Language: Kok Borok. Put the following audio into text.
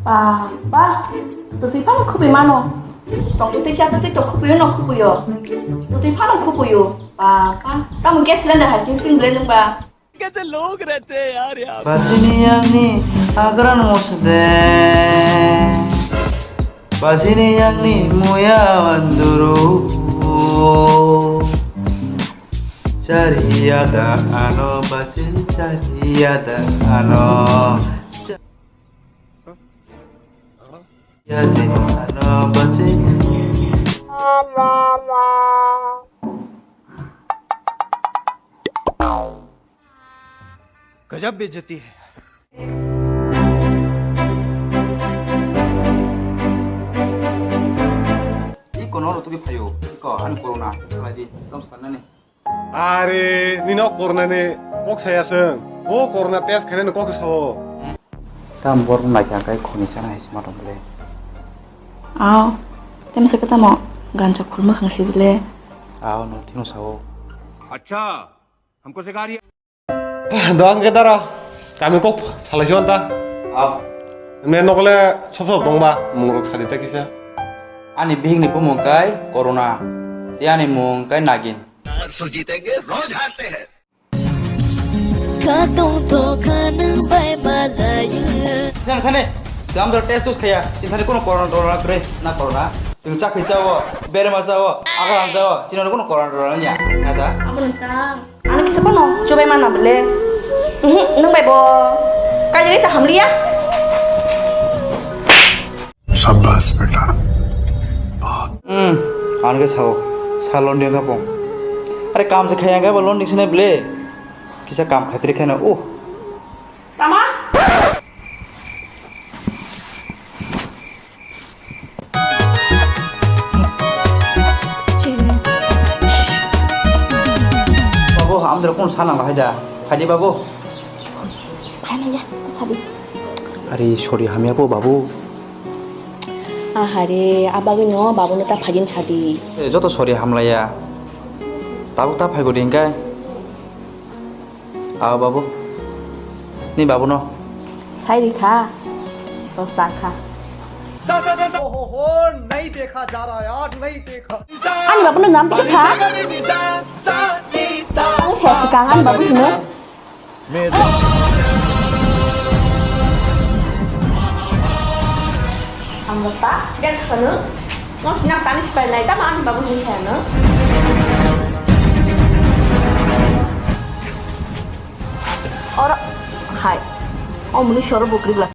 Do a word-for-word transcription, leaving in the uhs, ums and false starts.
Ba, ba, twtwi phano khupui mano. Tong twtwi cha twtwi to khupui no khupui o. Twtwi phano khupui o. Ba, ba, tamo gas cylinder hai sing sing ble nung ba. कैसे लोग रहते हैं यार, यहाँ पे। Basini yangni agran mosde. Basini yangni muya wanduru. Chariya da ano basi chariya da ano. Chariya da ano basi. गजब बेइज्जती है। Iko no rutuki phayo, iko ani corona, salai di, tom sanani. Are, nino corona ni kok saya seng. O corona test khainani kok sao. Tam bor nai kha kai khoni sana hai sima tong bele. Ao, tem se kata mo gancha khulma khang si bele. Ao, no thino sao. अच्छा, हमको सिखा रही है। Dong ke dara, kami kok salai si ta. Ao. Me nokle sop sop dong ba, mungrok sadi ta kisa. Ani bihik ni bumung kai corona, ti ani mung kai nagin. Sujit ke roz haarte hain. Kha tongtho kha nwng bai malayo. Thane, thane. Chwng amtwra test test khaya. Chini thani kono corona torona kwrwi na corona. Chwng chakri chao, berma chao, agar chao. Chini kono corona torona ya. Ya da. Abo nang ta. Ano kisa kono chubai mana bele. Mhm, nwng bai bo. Kajri sa hamliya. शाबाश बेटा। Hmm, ano ke sao, sa loan dia kapong. Are kam se khaya ga ba loan ding sine ble. Kisa kam khatri khana, uh. Tama? Babu, amdra kun sana bahai da. Phai di babu. Phai na ya, ta sabi. Are, sorry, hamya po babu. Ahare, abagwi no babu no ta phagin sadi. Eh, joto sorry hamlaya. Tabuk ta phaigo ding kai. Aw babu. Ni babu no. Sai ri kha. To sa kha. ओहो हो, नहीं देखा जा रहा यार, नहीं देखा। Ani babu no nam tiki sa? Ang sa sikang ani babu hino. Ang ta, gan khano. No, nang tani sipai nai, tamo ani babu ni saya no. Oro, hai. O muni soro bukri glass.